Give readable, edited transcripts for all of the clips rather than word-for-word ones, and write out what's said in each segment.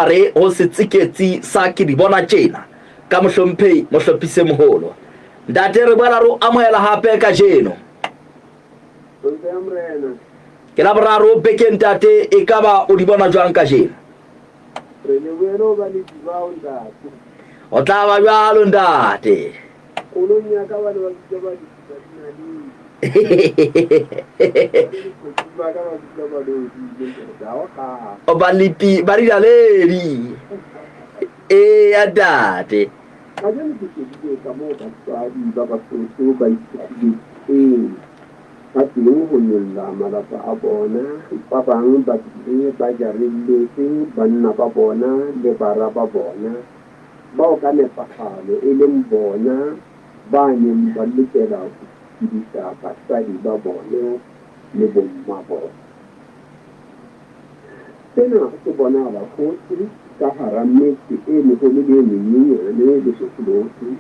hare ho setsiketsi sa Ke Di Bona Tjena ka Mohlomphehi Mohlophise Moholo. Ntate, re boela re o amohela hape kajeno. Ke la boraro bekeng ntate, e ka ba o di bona jwang kajeno? Re lebohele ho ba le dibao ntate. O tla ba jwalo ntate. Kolong ya ka ba ne ba bitsa ba ba dinaledi. Ba ka ba bitsa ba O balepi ba dinaledi. Eya ntate. Kajeno ke shebile ka moo basadi ba Basotho ba itsukgubetseng ka teng ho nyolla malapa a bona. Ba bang ba bile ba jarelletse banna ba bona le bara ba bona, bao ka nepahalo e leng bona ba neng ba lokela ho phedisa basadi ba bona le bomma bona. Sena se bonahala hohle ka hara metse e meholo le e menyenyane Lesotho lohle.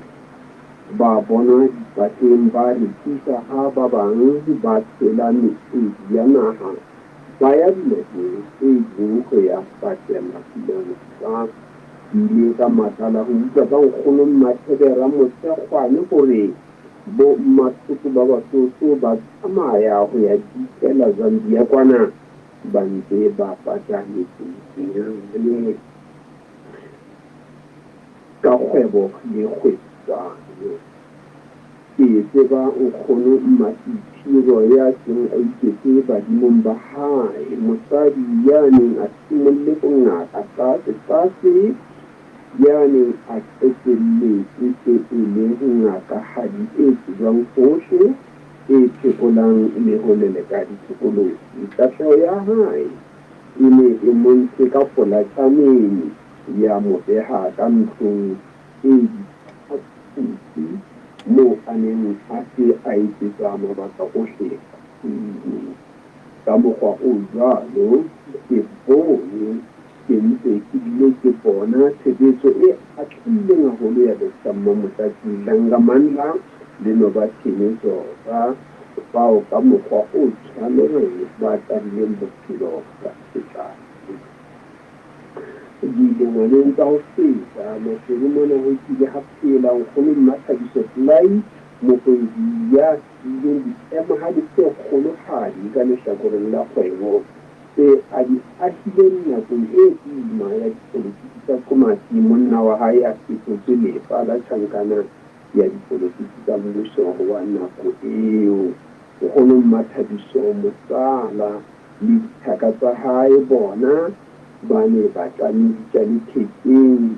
Ba bonwa dipateng ba rekisa ha ba bang ba tshela meedi ya naha ba ya dinaheng tse ding ho ya patela malosa. Ke ile ka makala ho utlwa ka nkgono Mmathebe Ramosekgwane hore Bo mmathoto ba Basotho ba tsamaya ho ya dikela Zambia kwana ba ntse ba pata metse yane ka kgwebo le kgwebisano. Ke tseba nkgono Mmaseiphiro ya seng a iketse badimong ba hae, mosadi ya neng a simolle bongaka tlase tlase Ya neng a qetelle e se e le ngakahadi e tsejwang hohle, e phekolang le ho leleka ditshokolosi. Tahleho ya hae e ne e mo ntshe ka polatjaneng, ya mo beha ka ntlong e diphaposi moo a neng a se a etsetsa mabaka ohle ka tlung. Ka mokgwa o jwalo, ke bone ke ntse ke bile ke bona tshebetso e atlehileng haholo ya Doctor Mmamotlatsi Langa Mandla le Nobathini Zoza, bao ka mokgwa o tshwanang ba qadileng bophelo ka setlati. Dilengwaneng tsa ho feta, Maseru mona ho kile ha phela Nkgono Mmathabiso Pillay, mohwebi ya siileng diemahale tse kgolohadi ka lehlakoreng la kgwebo tse a di ahileng nakong e boima ya dipolotiki tsa Komati, monna wa hae a fetotswe lefa la tjhankana ya dipolotiki tsa mmuso wa nako eo. Nkgono Mmathabiso Mosala le dithaka tsa hae bona ba ne ba tlameditša le thekeng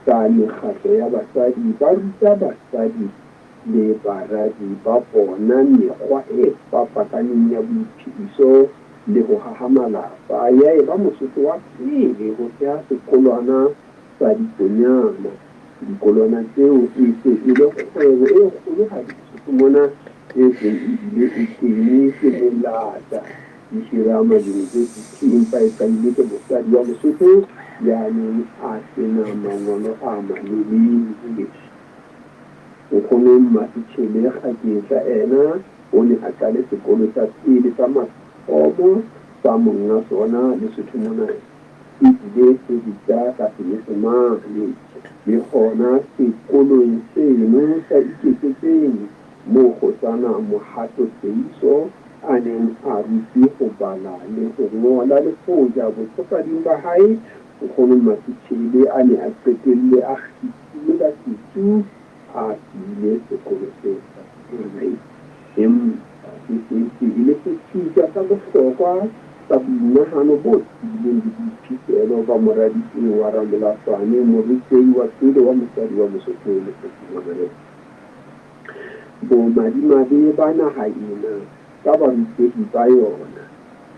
ka mekgatlo ya basadi ba ruta basadi le baradi ba bona mekgwa e fapakaneng ya boiphediso le ho haha malapa. Ya eba Mosotho wa pele ho theha sekolwana sa dikonyana. Dikolwana tseo e se e le kgwebo e kgolohadi Lesotho mona e seng e bile e kene ke melata e hira mayunivesithi empa e qadilwe ke mosadi wa Mosotho ya neng a se na mangolo a malelele. Nkgono Mmasechele Kgaketla ena o ne a qale sekolo sa pele sa mathomo sa monga sona Lesotho mona e bile se ruta ka Senyesemane. Le hona sekolong seno sa Iketsetseng moo Kgosana Mohato Seiso a neng a rutwe ho bala le ho ngola le hoja botsofading ba hae Nkgono Mmasechele a ne a qetelle a kgethilwe ka setsu a siile sekolo seo sa primary. Empa se setse e le sefika sa bohlokwa sa boinahano bo tiileng le boiphihlelo ba moradi eo wa Ramolafane, morutehi wa pele wa mosadi wa Mosotho Lesotho. Bomadimabe ba naha ena ka barutehi ba yona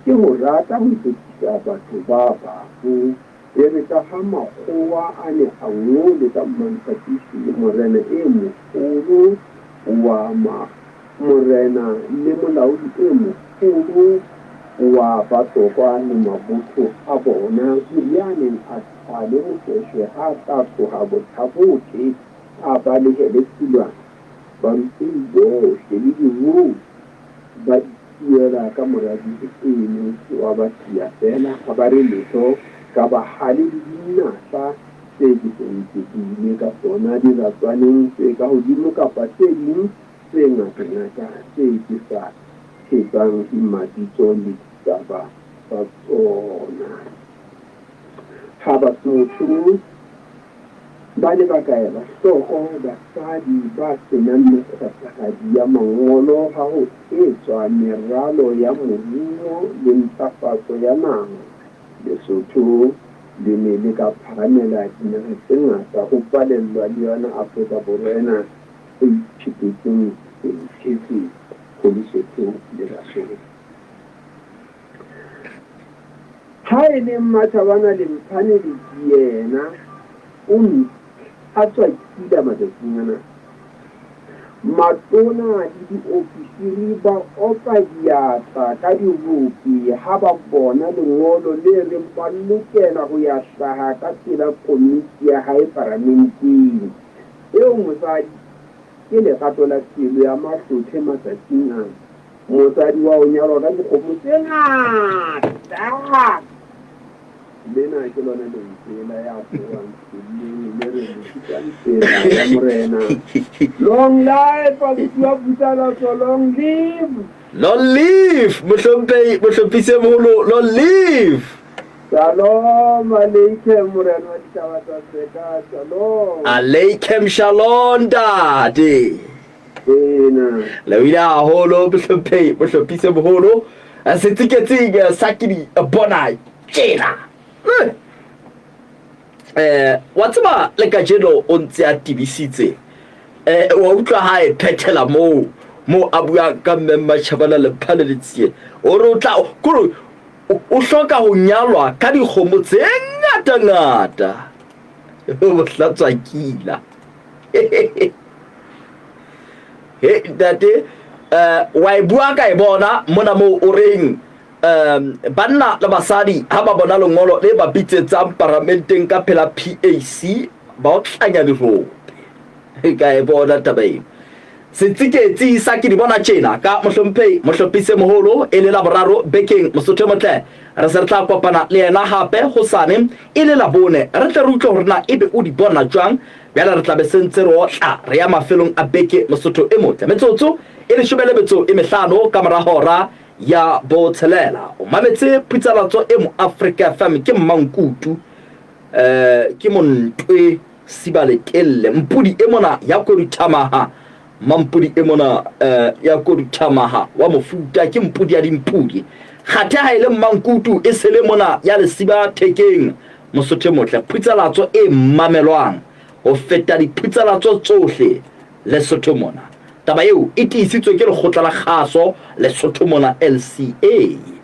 ke ho rata ho etsisa batho ba bang. Ere ka ha makgowa a ne a ngole ka Mmanthatisi, morena e moholo wa morena le molaodi e moholo wa Batlokwa le mabotho a bona, ya neng a tshwale Moshoeshoe ha a tla tloha Botha-Bothe a balehele Thulwana, barutehi bohle le dirui ba Ituela ka moradi eno wa ba siya feela, ha ba re letho. ka bahale le dinatla tse ke seng ke buile ka tsona diratswaneng tse ka hodimo kapa tse ding tse ngatangata tse ke sa thetsang mabitso le ditaba tsa tsona. Ha Basotho ba ne ba ka ela hloko basadi ba se nang mekgwatlahadi ya mangolo ha ho etswa meralo ya moruo le ntlafatso ya naha, Lesotho le ne le ka phahamela dinaha tse ngata ho palellwa le yona Afrika Borwa ena e iphetetseng senthetse ho Lesotho le Basotho. Ha e le Mmathabana le Mphane le yena o nthatswa kila matsatsing ana. Matona le diofisiri ba opa diatla ka dirope ha ba bona lengolo le reng ba lokela ho ya hlaha ka pela komiti ya hae paramenteng. Eo mosadi ke lerato la pelo ya Mahlothe matsatsing ana. Mosadi wa ho nyalwa ka dikgomo tse ngata. Lena ke lona lentswe la ya tsoang tseleng le re lokisang tsela ya Morena. Long life, abuti wa Putsalatso, long live. Long live, mohlomphehi, mohlophisi e moholo, long live. Shalom, aleikem, Morena wa ditaba tsa seka, shalom. Aleikem shalom, ntate. Ena. Le o ile haholo mohlomphehi, mohlophisi e moholo. Setsiketsing sa ke di bona tjena. Wa tseba le kajeno o ntse a tibisitse. Wa utlwa ha e phethela moo moo a buang ka mme Mmatjhabana le Mphane le Tsie. O re o tla kore o hloka ho nyalwa ka dikgomo tse ngata ngata. O hlatswa kila. He ntate wa e bua ka e bona mona moo o reng um banna le basadi ha ba bona lengolo le ba bitsetsang paramenteng ka phela PAC ba o tlanya dirope. Ka e bona taba eo. Setsiketsi sa ke di bona tjena ka mohlomphehi mohlophisi e moholo e le Laboraro bekeng Mosotho e motle. Re se re tla kopana le yena hape hosane e le Labone re tle re utlwe hore na ebe o di bona jwang. Bjale re tla be se ntse re otla re ya mafelong a beke Mosotho e motle. Metsotso e leshome le metso e mehlano ka mora hora ya botshelela. O mametse phutsalatso e mo Afrika FM ke Mmankutu ke Montwe Sibalekelle mpodi e mona ya Koduthamaha Mampodi e mona ya Koduthamaha wa mofuta ke mpodi ya dimpodi. Kgathe ha e le Mmankutu e sele mona ya Lesiba Thekeng Mosotho e motle. Phutsalatso e mamelwang ho feta diphutsalatso tsohle Lesotho mona. Taba eo e tiisitswe ke lekgotla la kgaso Lesotho mona LCA.